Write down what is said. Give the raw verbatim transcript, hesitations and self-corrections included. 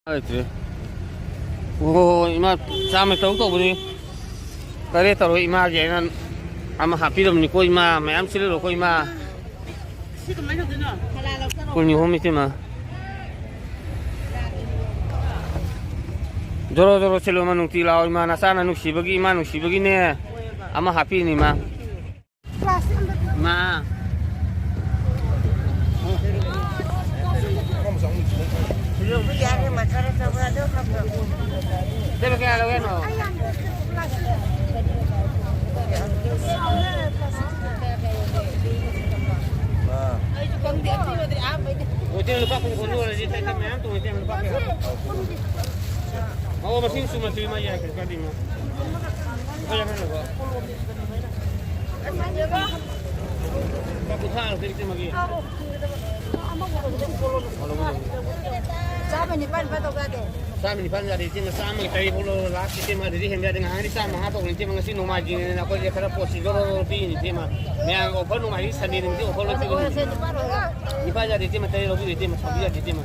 ꯂꯩꯇ꯭ꯔꯦ꯫ ꯑꯣ, ꯏꯃꯥ, ꯆꯥꯝꯃ ꯇꯔꯨꯛ ꯇꯧꯕꯅꯤ꯫ ꯇꯔꯦꯠ ꯇꯧꯔꯣ ꯏꯃꯥꯒꯤ, ꯑꯩꯅ ꯑꯃ ꯍꯥꯞꯄꯤꯔꯕꯅꯤꯀꯣ ꯏꯃꯥ, ꯃꯌꯥꯝ ꯁꯤꯜꯂꯨꯔꯣꯀꯣ ꯏꯃꯥ꯫ ꯁꯤ ꯀꯃꯥꯏꯅ ꯇꯧꯗꯣꯏꯅꯣ? ꯀꯨꯟ ꯅꯤꯍꯨꯝ ꯏꯇꯩꯃ꯫ ꯖꯣꯔꯣ ꯖꯣꯔꯣ ꯁꯤꯜꯂꯨ, ꯏꯃꯥ ꯅꯨꯡꯇꯤ ꯂꯥꯛꯑꯣ ꯏꯃꯥ, ꯅꯆꯥꯅ ꯅꯨꯡꯁꯤꯕꯒꯤ, ꯏꯃꯥ ꯅꯨꯡꯁꯤꯕꯒꯤꯅꯦ꯫ ꯑꯃ ꯍꯥꯞꯄꯤꯅꯤ ꯏꯃꯥ꯫ ꯏꯃꯥ꯫ ꯏꯇꯩꯃ, ꯀꯌꯥ ꯂꯧꯒꯦ ꯍꯥꯏꯅꯣ? ꯑꯣ, ꯏꯇꯩꯃ, ꯂꯨꯄꯥ ꯀꯨꯟ ꯀꯨꯟ ꯑꯣꯏꯔꯗꯤ ꯏꯇꯩꯃ ꯃꯌꯥꯝ ꯇꯣꯡꯉꯦ, ꯏꯇꯩꯃ, ꯂꯨꯄꯥ ꯀꯌꯥ? ꯑꯣ, ꯃꯁꯤꯡ ꯆꯨꯝꯅ ꯆꯨꯝꯅ ꯌꯥꯏ, ꯀꯩꯁꯨ ꯀꯥꯏꯗꯦ, ꯏꯃꯥ꯫ ꯂꯨꯄꯥ ꯌꯥꯡꯈꯩ ꯂꯧꯕ꯫ ꯂꯨꯄꯥ ꯀꯨꯟꯊ꯭ꯔꯥ ꯂꯧꯒꯦ, ꯏꯇꯩꯃꯒꯤ꯫ ꯆꯥꯝꯃ ꯅꯤꯄꯥꯟ ꯂꯨꯄꯥ ꯇꯧꯕ ꯌꯥꯗꯦ꯫ ꯆꯥꯝꯃ ꯅꯤꯄꯥꯟ ꯌꯥꯗꯦ, ꯏꯇꯩꯃ, ꯆꯥꯝꯃꯒꯤ ꯇꯔꯦꯠ ꯐꯥꯎ ꯂꯧꯔꯣ, ꯂꯥꯁ, ꯏꯇꯩꯃ, ꯑꯗꯨꯗꯤ ꯍꯦꯟꯕ ꯌꯥꯗꯦ꯫ ꯉꯍꯥꯡꯗꯤ ꯆꯥꯝꯃ ꯃꯉꯥ ꯇꯧꯕꯅꯤ, ꯏꯇꯩꯃ, ꯉꯁꯤ ꯅꯣꯡꯃꯥꯏꯖꯤꯡꯅꯤꯅ ꯑꯩꯈꯣꯏꯁꯦ ꯈꯔ ꯄꯣꯠꯁꯤ ꯖꯣꯔꯣ ꯖꯣꯔꯣ ꯄꯤꯔꯤꯅꯤ, ꯏꯇꯩꯃ꯫ ꯃꯌꯥꯝꯒꯤ ꯑꯣꯐꯔ, ꯅꯣꯡꯃꯥꯏꯖꯤꯡ ꯁꯟꯗꯦ ꯅꯨꯃꯤꯠꯀꯤ ꯑꯣꯐꯔ ꯂꯣꯏ ꯄꯤꯔꯤꯅꯤ꯫ ꯅꯤꯄꯥꯟ ꯌꯥꯗꯦ, ꯏꯇꯩꯃ, ꯇꯔꯦꯠ ꯂꯧꯕꯤꯔꯣ, ꯏꯇꯩꯃ, ꯁꯥꯎꯕꯤ ꯌꯥꯗꯦ, ꯏꯇꯩꯃ꯫